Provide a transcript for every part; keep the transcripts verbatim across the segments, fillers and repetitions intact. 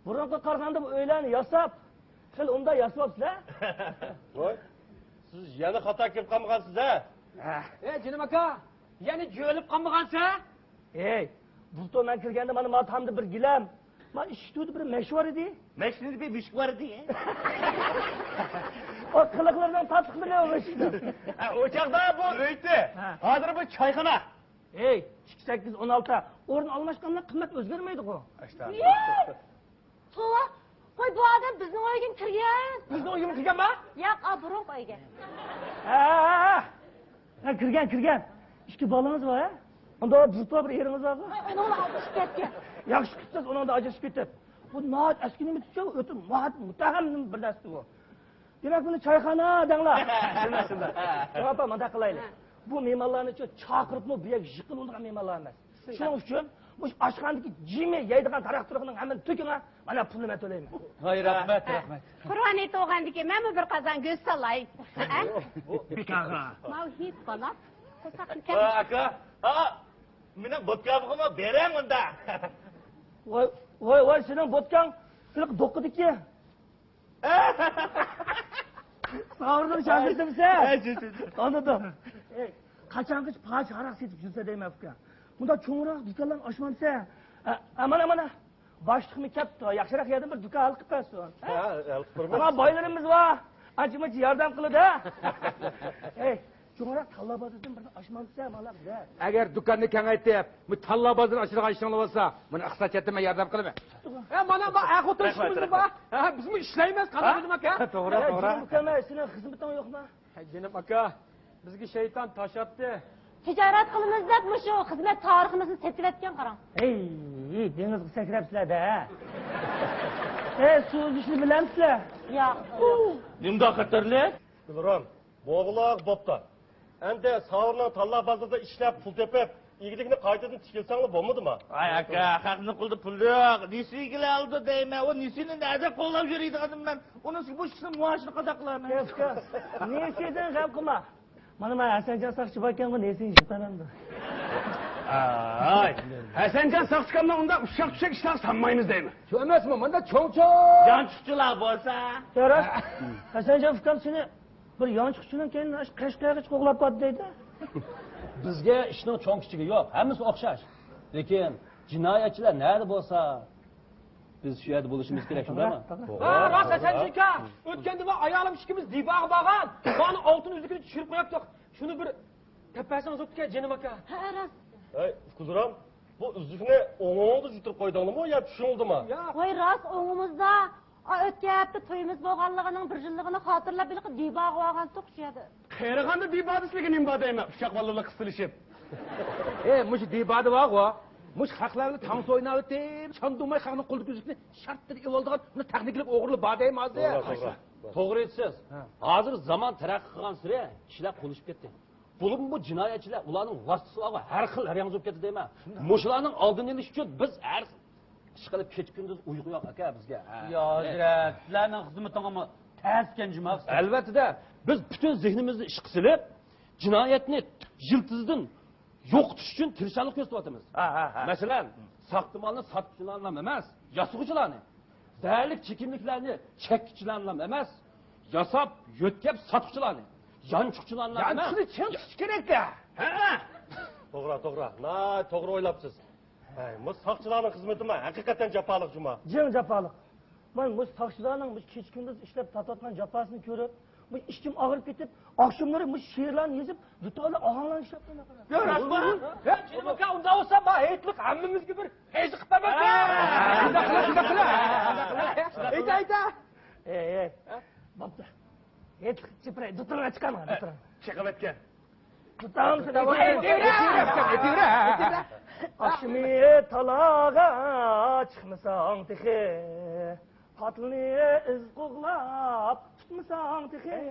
بۇرۇنقىغا قارىغاندا بۇ ئۆيلەرنى ياساپ، خېلى ئوبدان ياسىۋاپسىلەر. ۋاي، سىز يەنە خاتا كېلىپ قالمىغانسىز ھە؟ ھە. ئەي جېنىم ئاكا، يەنە جۆلۈپ قالمىغانسەن؟ ئەي، بۇلتۇر مەن كىرگەندە مانا ما تامدا بىر گىلەم، ما ئىشىك تۈۋىدە بىر مەش بار ئىدى. مەشنىدە بىر مۈشۈك بار ئىدى. ئۇ قىلىقلىرىنىڭ تاتلىقى بىلەن ئۇ ئىشىكنىڭ. ھە، ئۇ چاغدا بۇ ئۆيدە. ھە. ھازىر بۇ چايخانا. ئەي، ئىككى سەككىز ئون ئالتە ئورۇن ئالماشقاندا قىممەت ئۆزگەرمەيدىغۇ. ئاشتا. توۋا، قوي، بۇ ئادەم بىزنىڭ ئۆيگىمۇ كىرگەن؟ بىزنىڭ ئۆيگىمۇ كىرگەنما؟ ياق، ئا، بۇرۇنقى ئۆيگە. ھە، ھە، ھە. ھە، كىرگەن، كىرگەن. ئىككى بالىڭىز بار، ھە؟ ئۇندا بىر توپ بىر ئېرىڭىز بارغۇ؟ ھە، ئۇنىڭ بىلەن ئاجرىشىپ كەتكەن. ياخشى قىپسىز، ئۇنىڭدا ئاجرىشىپ كېتىپ. بۇ ناھايىتى ئەسكىنىمىز چۈشۈپ ئۆتۈپ، ناھايىتى مۇتەھەم بىر نەرسە بۇ. دېمەك، بۇنى چايخانا دەڭلار. شۇنداق، شۇنداق. شۇڭا ئاپا، مۇنداق قىلايلى. ھە. بۇ مېھمانلارنىچۇ چاقىرىپمۇ بۇ يەرگە يىغقىلى بولىدىغان مېھمانلار ئەمەس. شۇنىڭ ئۈچۈن مۇشۇ ئاشخانىدىكى جىمى يەيدىغان تاراق-تۇرۇقنىڭ ھەممىنى تۆكۈڭ، مانا پۇلنى مەن تۆلەيمەن. ۋاي، رەھمەت، رەھمەت. قۇربان ھېيت بولغاندىكىن مەنمۇ بىر قازان گۆش سالاي. ھە؟ بەك ئاغا. ماۋۇ ھېيت بالا. قورساقنى كەم. ۋاي، ئاكا. ئا، مېنىڭ بوتكامغىمۇ بېرىڭ ئۇندا. ۋاي، ۋاي، ۋاي، سېنىڭ بوتكاڭ ھېلىقى دوققىدىكى. ساۋۇرنىڭ شاگىرتىمسەن؟ ھە، شۇ، شۇ، شۇ. تونۇدۇم. ئەي، قاچانغىچە پاچ ھاراق سېتىپ يۈرسە دەيمەن، ئۇكا. مۇنداق چوڭراق دۇكانلارنى ئاچمامسەن؟ ئە، ئە، مانا، مانا. باشلىقمۇ كەپتۇ. ياخشىراق يەردىن بىر دۇكان ھەل قىلىپ بەرسۇن. ھە، ھەل قىلىپ بېرىمىز. ئەمما بايلىرىمىز بار. ئانچە-مۇنچە ياردەم قىلىدۇ. ئەي، چوڭراق تاللا بازىرىدىن بىرنى ئاچمامسەن، مانا بىزگە. ئەگەر دۇكاننى كېڭەيتىپ، بۇ تاللا بازىرىنى ئاچىدىغان ئىشىڭلار بولسا، مانا ئىقتىساد جەھەتتىن مەن ياردەم قىلىمەن. ھە، مانا بار، ئەر-خوتۇن ئىشىمىزمۇ بار. ھە، بىزمۇ ئىشلەيمىز، قانداق دېدىم ئاكا؟ توغرا، ھە، توغرا. جېنىم ئۇكام، سېنىڭ خىزمىتىڭ يوقما؟ ھە، جېنىم ئاكا، بىزگە شەيتان تاش ئاتتى. تىجارەت قىلىمىز دەپ مۇشۇ خىزمەت تارىخىمىزنى سېتىۋەتكەن قاراڭ. ھەي، دېڭىزغا سەكرەپسىلەر-دە، ھە؟ ھەي، سۇ ئۈزۈشنى بىلەمسىلەر؟ ياق. نېمانداق خەتەرلىك؟ گۈلرام، بولغۇلۇق بوپتۇ. ئەمدى ساۋۇرنىڭ تاللا بازىرىدا ئىشلەپ پۇل تېپىپ، ئىگىلىكنى قايتىدىن تىكلىسەڭلار بولمىدىما؟ ۋاي ئاكا، خەقنىڭ قولىدا پۇل يوق. نېسىگىلا ئالىدۇ دەيمەن. ئۇ نېسىنى نەدە قوللاپ يۈرىدىغانمەن؟ ئۇنىڭ بۇ ئىشنىڭ مائاشىنى قانداق قىلارمەن؟ ئۇكا، نېسىدىن غەم قىلما. مانا، مانا ھەسەنجان ساقچى باركەنغۇ، نېسىنى يىغىپ بەرەمدۇ؟ ئاي، ھەسەنجان ساقچىكامنى ئۇنداق ئۇششاق-چۈششەك ئىشلارغا سالمايمىز دەيمەن. شۇ ئەمەسمۇ، مۇنداق چوڭ-چوڭ يانچۇقچىلار بولسا. يا راست. ھەسەنجان ئۇكام سېنى بىر يانچۇقچىنىڭ كەينىدىن ئاشۇ قەشقەرگىچە قوغلاپ باراتتى دەيدۇ. بىزگە ئىشنىڭ چوڭ-كىچىكى يوق، ھەممىسى ئوخشاش. لېكىن جىنايەتچىلەر نەدە بولسا، بىز شۇ يەردە بولۇشىمىز كېرەك، شۇنداقمۇ؟ توغرا، ھە، راست، توغرا. ھەسەنجان ئاكا. ئۆتكەندە بۇ ئايالىم ئىككىمىز دىباغا بارغان. مانا ئالتۇن ئۈزۈكىنى چۈشۈرۈپ قويۇپتۇق. شۇنى بىر دەپ بەرسىڭىز بوپتىكەن، جېنىم ئاكا. ھە، راست. ھەي، ئۇكىلىرام، بۇ ئۈزۈكنى ئوڭۇڭدا يۈتۈرۈپ قويدۇڭلىمۇ يا چۈشۈڭدىمۇ؟ ياق. ۋاي، راست ئوڭىمىزدا. ئا، ئۆتكەن ھەپتە تويىمىز بولغانلىقىنىڭ بىر يىللىقىنى خاتىرىلەپ ھېلىقى دىباغا بارغانتۇق شۇ يەردە. قېرىغاندا دىبادا سىلىگە نېمە بار دەيمەن، ئۇششاق بالىلار قىستىلىشىپ. ئەي، مۇشۇ دىبادا بارغۇ، مۇشۇ خەقلەر بىلەن تانسا ئويناۋېتىپ، چاندۇرماي خەقنىڭ قولىدىكى ئۈزۈكنى شارتتىدە ئېلىۋالىدىغان بۇ تېخنىكىلىق ئوغرىلار بار دەيمەن ھازىر. توغرا، توغرا. توغرا ئېيتىسىز. ھە. ھازىر زامان تەرەققىي قىلغانسېرى كىشىلەر قۇۋلىشىپ كەتتى. بولۇپمۇ بۇ جىنايەتچىلەر، ئۇلارنىڭ ۋاسىتىسى بارغۇ، ھەر خىل ھەر ياڭزىپ كەتتى دەيمەن. شۇنداق. مۇشۇلارنىڭ ئالدىنى ئېلىش ئۈچۈن بىز ھەر ئىشقىلىپ كېچە-كۈندۈز ئۇيقۇ يوق ئاكا بىزگە. ھە. يا ھەزرەت، سىلەرنىڭ خىزمىتىڭىزمۇ تەسكەن جۇما. ئەلۋەتتە، بىز پۈتۈن زېھنىمىزنى ئىشقا سېلىپ، جىنايەتنى يىلتىزىدىن يوقىتىش ئۈچۈن تىرىشچانلىق كۆرسىتىۋاتىمىز. ھە، ھە، ھە. مەسىلەن، ساختا مالنى ساتقۇچىلارنىلا ئەمەس، ياسىغۇچىلارنى، زەھەرلىك چېكىملىكلەرنى چەككۈچىلەرنىلا ئەمەس، ياساپ، يۆتكەپ ساتقۇچىلارنى، يانچۇقچىلارنىلا ئەمەس. يانچۇقنى چىڭ تۇتۇش كېرەك-دە. ھە. توغرا، توغرا. ناھايىتى توغرا ئويلاپسىز. ھەي، مۇ ساقچىلارنىڭ خىزمىتىمۇ ھەقىقەتەن جاپالىق جۇما. جىڭ جاپالىق. مانا مۇ ساقچىلارنىڭ مۇ كېچە-كۈندۈز ئىشلەپ تارتىۋاتقان جاپاسىنى كۆرۈپ، مۇ ئىچىم ئاغرىپ كېتىپ، ئاخشاملىرى مۇ شېئىرلارنى يېزىپ، دۇتارلىق ئاھاڭلارنى ئىشلەپ قويىمەن. يا، راستمۇ؟ ھە، جېنىم ئاكا، ئۇنداق بولسا، ما ھېيتلىق ھەممىمىزگە بىر ھېيت قىلىپ بەرمەكچى. ھە. شۇنداق قىلە، شۇنداق قىلە. ئېيتە، ئېيتە. ئەي، ئەي. ھە؟ بوپتۇ. ھېيتلىق چىپراي، دۇتۇرۇڭنى چىقارما، دۇتۇرۇڭنى. چېقىپ ئۆتكەن. دۇتۇڭنى چىقارما. ئېيتىۋېرە، ئېيتىۋېرە، ئېيتىۋېرە. ئاخشىمى تالاغا چىقمىساڭ تېخى، پاتىلنى ئىز قوغلاپ تۇتمىساڭ تېخى،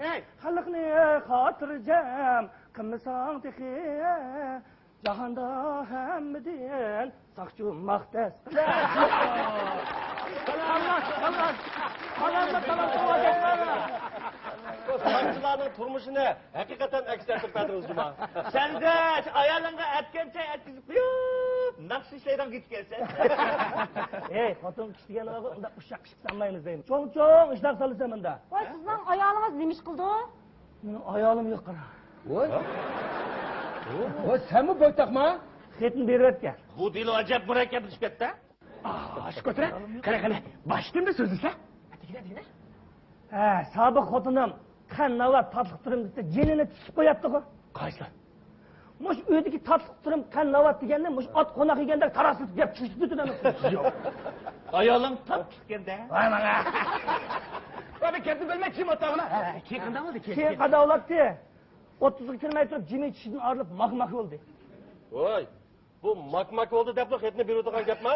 ھەي. خەلقنى خاتىرجەم قىلمىساڭ تېخى، جاھاندا ھەممىدىن ساقچى ماختەس. ساقچىلارنىڭ تۇرمۇشىنى ھەقىقەتەن ئەكس ئەتتۈرۈپ بەردىڭىز جۇما. سەن ئايالىڭغا ئەتكەن چاي ئەتكۈزۈپ قويۇپ، ناخشا ئىشلەيدىغان گىچكەنسەن. ھەي، خوتۇن كىشى دېگەن ئۇنداق ئۇششاق ئىش سالمايمىز دەيمەن. چوڭ-چوڭ ئىشلار سالىسەن مۇندا. ۋاي، سىزنىڭ ئايالىڭىز نېمە ئىش قىلىدۇ؟ مېنىڭ ئايالىم يوق، قارا. ۋاي. ۋاي، سەنمۇ بويتاقما؟ خېتىنى بېرىۋەتكەن. بۇ دېلو ئەجەب مۇرەككەپلىشىپ كەتتى. ئاھ، ئاشۇ كۆتۈرە. قېنى، قېنى، باشتىن بىر سۆزلىسە. ھە، سابىق خوتۇنۇم قەند ناۋات تاتلىق تۇرۇم دېسە، جېنىنى تىكىپ قوياتتىغۇ. قايسى؟ مۇشۇ ئۆيدىكى تاتلىق تۇرۇم قەند ناۋات دېگەننى مۇشۇ ئات قوناق يېگەندەك تاراسلىتىپ يەپ چۈشۈرۈپ تۇرىمىز. ئايالىڭ تاتلىق ئىكەن-دە. ۋاي ماڭا. ۋاي، بىر گەپنى بۆلمەي، كىم ئاتاغىنا؟ ھە، كېيىن قانداق بولدى؟ كېيىن، كېيىن قانداق بولاتتى؟ ئوتتۇزغا كىرمەي تۇرۇپ جىمى چىشىدىن ئايرىلىپ ماك-ماك بولدى. ۋاي. بۇ ماك-ماك بولدى دەپلا خېتىنى بېرىۋېتىدىغان گەپما؟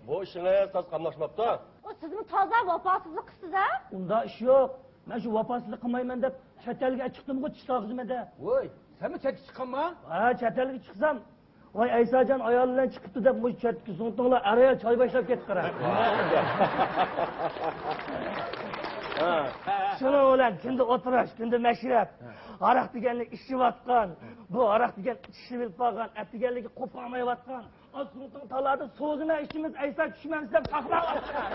بۇ ئىشىڭىز تاز قاملاشماپتۇ. ئۇ سىزمۇ تازا ۋاپاسىزلىق قىلىسىز-ھە؟ ئۇنداق ئىش يوق. مەن شۇ ۋاپاسىزلىق قىلمايمەن دەپ چەت ئەلگە چىقتىمغۇ، چىش تاغىزىمەن دە. ۋوي، سەنمۇ چەتكە چىققانما؟ ھە، چەت ئەلگە چىقسام، ۋاي ئەيساجان ئايالى بىلەن چىقىپتۇ دەپ مۇشۇ چەتتىكى زۇڭتۇڭلار ئەر-ئايال چاي باشلاپ كەتتى قارا. ھە. شۇنىڭ بىلەن كۈندە ئولتۇرۇش، كۈندە مەشرەپ. ھاراق دېگەننى ئىچىۋاتقان، بۇ ھاراق دېگەن ئىچىشنى بىلىپ قالغان، ئەتىگەنلىكى قوپالمايۋاتقان، ئاز سۇڭتۇڭ تالادا سوزىمەن ئىچىمىز ئەيسا چۈشمەمسىز دەپ ساقلاۋاتقان.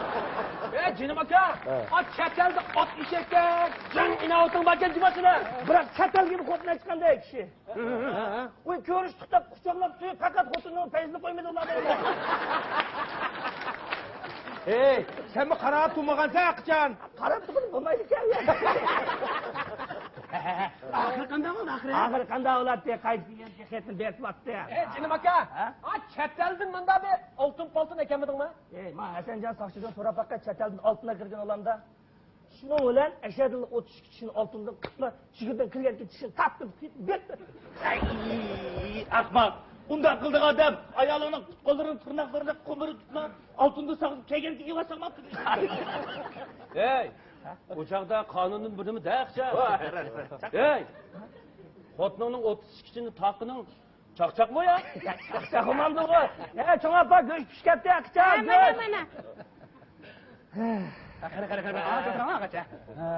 ئەي جېنىم ئاكا، ھە. ئا چەت ئەلدە ئات ئېشەككەن جان ئىناۋىتىڭ باركەن جۇماسىنە. بىراق چەت ئەلگىمۇ خوتۇن ئەچىققاندەك كىشى. ھە، ھە. ئۇ كۆرۈشتۇق دەپ قۇچاقلاپ سۆيۈپ پەقەت خوتۇننىڭ پەيزىنى قويمىدى ئۇلار. ھەي، سەنمۇ قاراپ تۇرمىغانسەن ھەقىچان. قاراپ تۇرغىلى بولمايدىكەن. ئاخىرى قانداق بولدى ئاخىرى؟ ئاخىرى قانداق بولاتتى؟ قايتىپ كەلگەن خېتىنى بېرىۋەتتى. ئەي جېنىم ئاكا، ھە؟ ئا چەت ئەلدىن مۇندا بىر ئالتۇن پالتىن ئەكەلمىدىڭمۇ؟ ئەي ما ھەسەنجان ساقچىدىن سوراپ باققىن، چەت ئەلدىن ئالتۇن ئەكىرگەن ئۇلاردا. شۇنىڭ بىلەن ئەشەدىللا ئوتتۇز ئىككى چىشىنى ئالتۇندىن قىپلا چىگىردىن كىرگەنكى چىشىنى تارتتىم، بېرىپ. ئەي ئەخمەق، ئۇنداق قىلىدىغان ئادەم ئايالىنىڭ پۇت قوللىرىنى تىرناقلىرىنى قومۇرۇپ تۇتما، ئالتۇندىن ساغىپ كەلگەنكى ئىۋا ساغماپتۇ. ھەي، ئۇ چاغدا قانۇندىن بىرنېمە دەخچە. ھەي، خوتۇنۇڭنىڭ ئوتتۇز ئىككى چىشىنى تاقىنىڭ چاقچاقمۇ يا؟ چاقچاق بولمامدۇغۇ. ھە، چوڭ ئاپا، گۆش پىشىپ كەتتى، ئاقىچان، ھە، مانا، گۆش. مانا. قارا، قارا، قارا، قارا. ھە.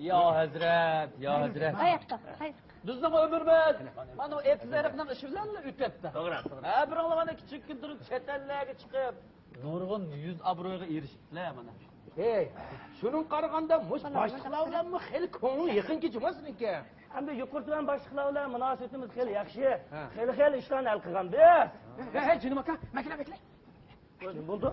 يا ھەزرەت، يا ھەزرەت. ئاياقتا، قايسى؟ بىزنىڭ ئۆمرىمىز مانا ئېتىز ئېرىقنىڭ ئىشى بىلەنلا ئۆتۈپتۇ. توغرا، توغرا. ھە، بىرىڭلارنى كىچىككىن تۇرۇپ چەت ئەللەرگە چىقىپ، نۇرغۇن يۈز ئابرۇيغا ئېرىشىپتىلە مانا. ھەي، شۇنىڭغا قارىغاندا مۇشۇ باشلىقلار بىلەنمۇ خېلى كۆڭلى يېقىنكى جۇما سېنىڭكى. ئەمدى يۇقىرى تۆۋەن باشلىقلار بىلەن مۇناسىۋىتىمىز خېلى ياخشى. ھە. خېلى خېلى ئىشلارنى ھەل قىلغان بىز. ھەي، ھەي، جېنىم ئاكا، مەكلە، مەكلە. نېمە بولدى؟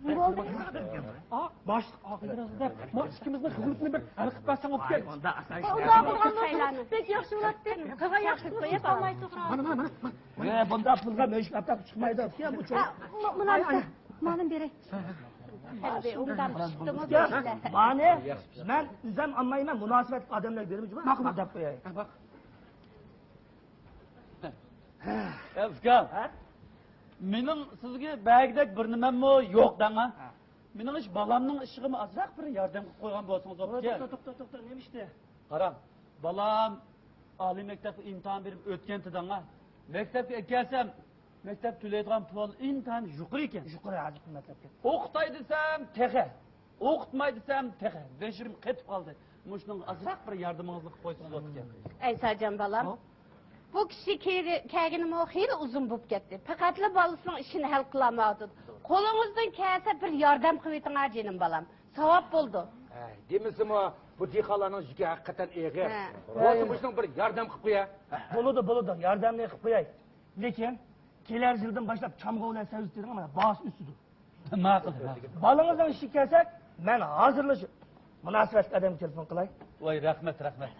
نېمە بولدى؟ ئا، باشلىق ئاخىرىدا دەپ، ما ئىككىمىزنىڭ خىزمىتىنى بىر ھەل قىلىپ بەرسەڭ بوپتىكەن. ئۇنداق ئاسان ئىش ئۇنداق بولغان بولسا بەك ياخشى بولاتتى. قىلغان ياخشى بولۇپ قويۇپ قالماي تۇرغان. مانا، مانا، مانا، مانا. ئە، بۇنداق پۇلغا مۈشۈك ئاتاپ چىقمايدۇ. يا، بۇ چوڭ. ھە، مۇ-، مۇناسىۋەت. مانا بېرەي. ھەبىي، ئوبدان پىشىپتىمۇ يا، بۇ ئىشلار. مانى مەن ئۆزۈم ئالمايمەن، مۇناسىۋەتلىك ئادەملەرگە بېرىمىز جۇما. ماقۇل، ماقۇل. دەپ قوياي. ھە، باق. ئە، ئۇكام. ھە؟ مېنىڭ سىزگە بەرگۈدەك بىر نېمەممۇ يوق دەڭا. ھە. مېنىڭ ئىش بالامنىڭ ئىشىغىمۇ ئازراق بىر ياردەم قىلىپ قويغان بولسىڭىز بوپتىكەن. توختا، توختا، توختا، توختا، نېمە ئىشتى؟ قاراڭ، بالام ئالىي مەكتەپكە ئىمتىھان بېرىپ ئۆتكەنتى دەڭا. مەكتەپكە ئەكەلسەم، مەكتەپ تۆلەيدىغان پۇل ئىنتايىن يۇقىرى ئىكەن. يۇقىرى ھازىرقى مەكتەپكە. ئوقۇتاي دېسەم تېخى، ئوقۇتماي دېسەم تېخى بېشىم قېتىپ قالدى. مۇشۇنىڭغا ئازراق بىر ياردىمىڭىزنى قىلىپ قويسىڭىز بولىدىكەن. ئەيساجان بالام، ھە؟ بۇ كىشى كەلگىنىمۇ خېلى ئۇزۇن بولۇپ كەتتى. پەقەتلا بالىسىنىڭ ئىشىنى ھەل قىلالمايۋاتىدۇ. قولىڭىزدىن كەلسە بىر ياردەم قىلىۋېتىڭا جېنىم بالام. ساۋاب بولىدۇ. ھە، دېمىسىمۇ بۇ دېھقانلارنىڭ يۈكى ھەقىقەتەن ئېغىر. ھە. بولسا مۇشۇنىڭغا بىر ياردەم قىلىپ قويە. بولىدۇ، بولىدۇ، ياردەمنى قىلىپ قوياي. لېكىن كېلەر يىلدىن باشلاپ چامغۇر بىلەن سەۋزە تېرىڭ، مانا باھاسى ئۆسىدۇ. ماقۇل، ماقۇل. بالىڭىزنىڭ ئىشىگە كەلسەك، مەن ھازىرلىشىپ مۇناسىۋەتلىك ئادەمگە تېلېفون قىلاي. ۋاي، رەھمەت، رەھمەت.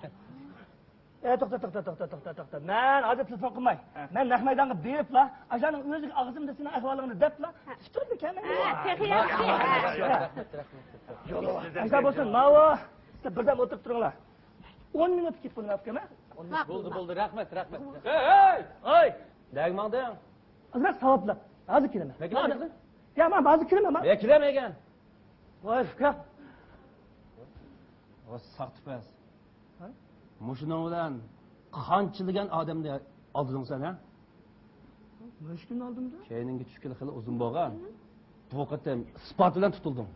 ئە، توختا، توختا، توختا، توختا، توختا. مەن ھازىر تېلېفون قىلماي. ھە. مەن نەق مەيدانغا بېرىپلا، ئاشۇنىڭ ئۆزىگە ئاغزىمدا سېنىڭ ئەھۋالىڭنى دەپلا، ھە. ئۇچۇرنى كەلمەيمەن. ھە، تېخى ياخشى. ئاشۇنداق بولسۇن، ماۋۇ. سىز بىردەم ئولتۇرۇپ تۇرۇڭلار. ئون مىنۇت كېتىپ بولماپتىكەن، ھە؟ بولدى، بولدى، رەھمەت، رەھمەت. ھەي، ھەي! ھەي! نەگە ماڭدىڭ؟ ئازراق ساۋابلاپ. ھازىر كېلىمەن. نەگە كېلىمەن؟ يا، مەن ھازىر كېلىمەن، مەن. يا، كېلەلمەيگەن. ۋاي، ئۇكا. ۋاي، ساختىپەز. ھە؟ مۇشۇنىڭ بىلەن قانچىلىگەن ئادەمنى ئالدىدىڭ سەن، ھە؟ مۇشۇ كۈنى ئالدىمدا. كەينىڭگە چۈشكىلى خېلى ئۇزۇن بولغان. بۇ قېتىم ئىسپات بىلەن تۇتۇلدۇڭ.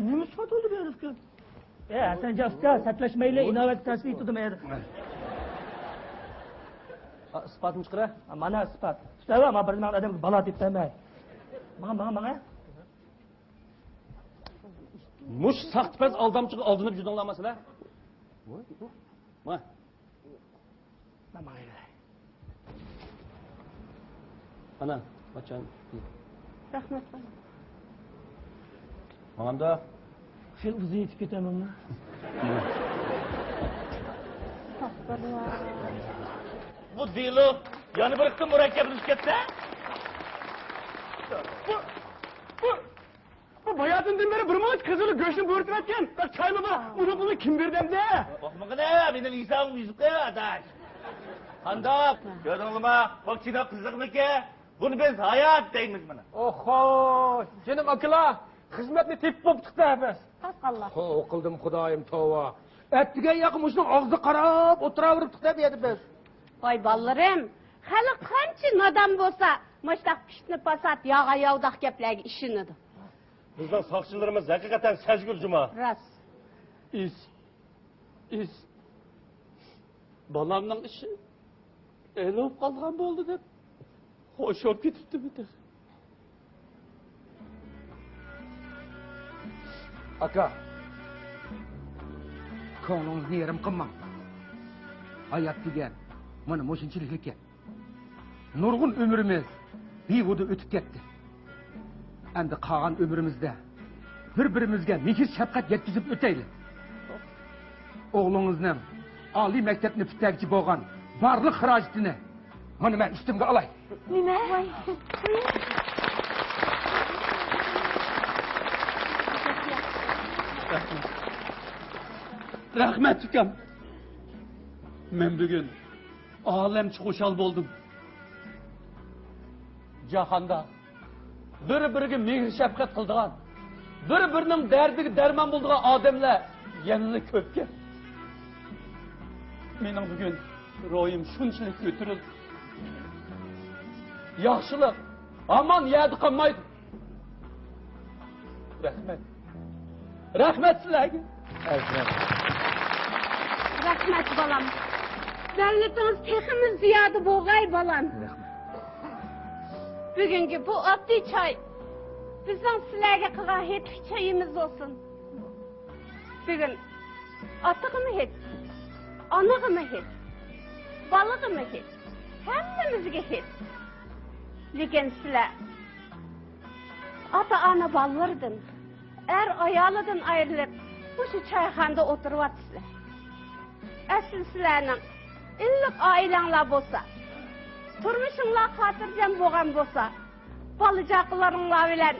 نېمە ئىسپات بولدى بۇ ھېرىفكە؟ ئە، ھەسەنجان ئۇكا، سەتلەشمەيلى، ئىناۋەتكە تەسلىم ئېيتىدۇ مەن. ئا، ئىسپاتنى چىقىرە. مانا ئىسپات. دەۋە، ما بىر نېمە ئادەمگە بالا دەپ دەمەي. ماڭا، ماڭا، ماڭا. مۇش ساختىپەز ئالدامچىغا ئالدىنىپ يۈردۈڭلارما سىلەر؟ ماڭا. ماڭا. ئانا، قاچان؟ رەھمەت. ماڭامدا؟ خېلى ئۇزۇن يېتىپ كېتەمەنمۇ؟ ئەستەغپۇرۇللا. بۇ دېلو يەنە بىر قېتىم مۇرەككەپلىشىپ كەتتى. بۇ، بۇ، بۇ باياتىندىن بېرى بىر مۇنچە قىزىل گۆشنى بۇيرۇتۇۋەتكەن. بىر چاينى بار، ئۇنى بۇنى كىم بېرىدۇ ئەمدى؟ ئوقۇمىغىنە، مېنىڭ ھېسابىم يۈزۈپ قويۇۋاتاي. قانداق؟ كۆردۈڭلارما؟ بۇ كىنو قىزىقمىكىن؟ بۇنى بىز ھايات دەيمىز مانا. ئوخو، جېنىم ئاكىلار، خىزمەتنى تېپىپ بوپتۇق-دە بىز. ھەققاللا. توۋا قىلدىم خۇدايىم، توۋا. ئەتىگەن ياقى مۇشۇنىڭ ئاغزىغا قاراپ ئولتۇراۋېرىپتۇق-دە بۇ يەردە بىز. ۋاي بالىلىرىم، خەلق قانچە نادان بولسا، مۇشۇنداق پىتنە-پاسات، ياغا-ياۋىداق گەپلەرگە ئىشىنىدۇ. بىزنىڭ ساقچىلىرىمىز ھەقىقەتەن سەزگۈر جۇما. راست. ئىس، ئىس. بالامنىڭ ئىشى ھەل بولۇپ قالغان بولدى دەپ خوش بولۇپ كېتىپتىمەن تېخى. ئاكا، كۆڭلىڭىزنى يېرىم قىلماڭ. ھايات دېگەن مانا مۇشۇنچىلىك ئىكەن. نۇرغۇن ئۆمرىمىز بىھۇدە ئۆتۈپ كەتتى. ئەمدى قالغان ئۆمرىمىزدە بىر-بىرىمىزگە مېھىر-شەپقەت يەتكۈزۈپ ئۆتەيلى. ئوغلىڭىزنىڭ ئالىي مەكتەپنى پۈتتۈرگۈچى بولغان بارلىق خىراجىتىنى مانا مەن ئۈستۈمگە ئالاي. نېمە؟ رەھمەت، ئۇكام. مەن بۈگۈن ئالەمچە خۇشال بولدۇم. جاھاندا بىر-بىرىگە مېھىر-شەپقەت قىلىدىغان، بىر-بىرىنىڭ دەردىگە دەرمان بولىدىغان ئادەملەر يەنىلا كۆپكەن. مېنىڭ بۈگۈن روھىم شۇنچىلىك كۆتۈرۈلدى. ياخشىلىق ھامان يەردە قالمايدۇ. رەھمەت. رەھمەت سىلەرگە. رەھمەت، بالام. دەۋلىتىڭىز تېخىمۇ زىيادە بولغاي، بالام. رەھمەت. بۈگۈنكى بۇ ئاددىي چاي بىزنىڭ سىلەرگە قىلغان ھېيتلىق چېيىمىز بولسۇن. بۈگۈن ئاتىغىمۇ ھېيت، ئانىغىمۇ ھېيت، بالىغىمۇ ھېيت، ھەممىمىزگە ھېيت. لېكىن سىلەر ئاتا-ئانا بالىلىرىدىن، ئەر-ئايالىدىن ئايرىلىپ، مۇشۇ چايخانىدا ئولتۇرۇۋاتىسىلەر. ئەسلى سىلەرنىڭ ئىللىق ئائىلەڭلار بولسا، تۇرمۇشۇڭلار خاتىرجەم بولغان بولسا، بالا-چاقىلىرىڭلار بىلەن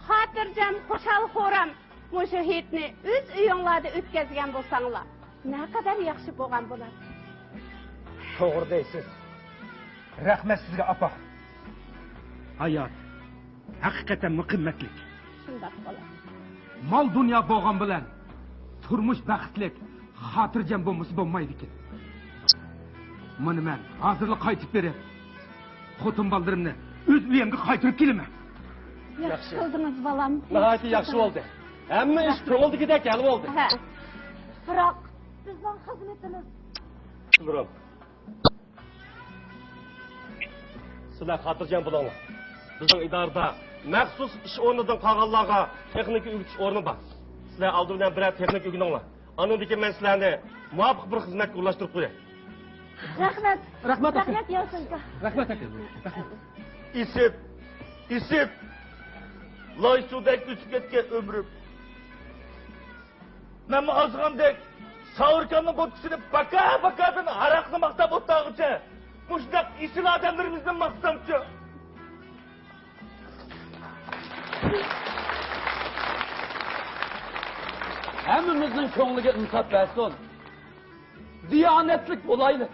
خاتىرجەم، خۇشال-خۇرام مۇشۇ ھېيتنى ئۆز ئۆيۈڭلاردا ئۆتكۈزگەن بولساڭلار، نەقەدەر ياخشى بولغان بولار. توغرا دەيسىز. رەھمەت سىزگە، ئاپا. ھايات ھەقىقەتەنمۇ قىممەتلىك. شۇنداق، بالام. مال-دۇنيا بولغان بىلەن تۇرمۇش بەختلىك، خاتىرجەم بولمىسا بولمايدىكەن. مانا مەن ھازىرلا قايتىپ بېرىپ، خوتۇن بالىلىرىمنى ئۆز ئۆيۈمگە قايتۇرۇپ كېلىمەن. ياخشى قىلدىڭىز، بالام. ناھايىتى ياخشى بولدى. ھەممە ئىش كۆڭۈلدىكىدەك ھەل بولدى. ھە. بىراق بىزنىڭ خىزمىتىمىز. سىلەر خاتىرجەم بولۇڭلار. بىزنىڭ ئىدارىدە مەخسۇس ئىش ئورنىدىن قالغانلارغا تېخنىكا ئۆگىتىش ئورنى بار. سىلەر ئالدى بىلەن بىرەر تېخنىكا ئۆگىنىڭلار. ئاندىن كېيىن مەن سىلەرنى مۇۋاپىق بىر خىزمەتكە ئورۇنلاشتۇرۇپ قوياي. رەھمەت. رەھمەت، ئاكا. رەھمەت، ياۋسەن ئاكا. رەھمەت، ئاكا. رەھمەت. ئىسىت، ئىسىت. لاي سۇدەك ئۆتۈپ كەتكەن ئۆمرۈم. مەنمۇ ئازغاندەك ساۋۇركاننىڭ بوتكىسىنى باكا-باكادىن ھاراقنى ماختاپ ئولتۇرغۇچە، مۇشۇنداق ئېسىل ئادەملىرىمىزنى ماختامچۇ؟ ھەممىمىزنىڭ كۆڭلىگە ئىنساپ بەرسۇن. دىيانەتلىك بولايلى.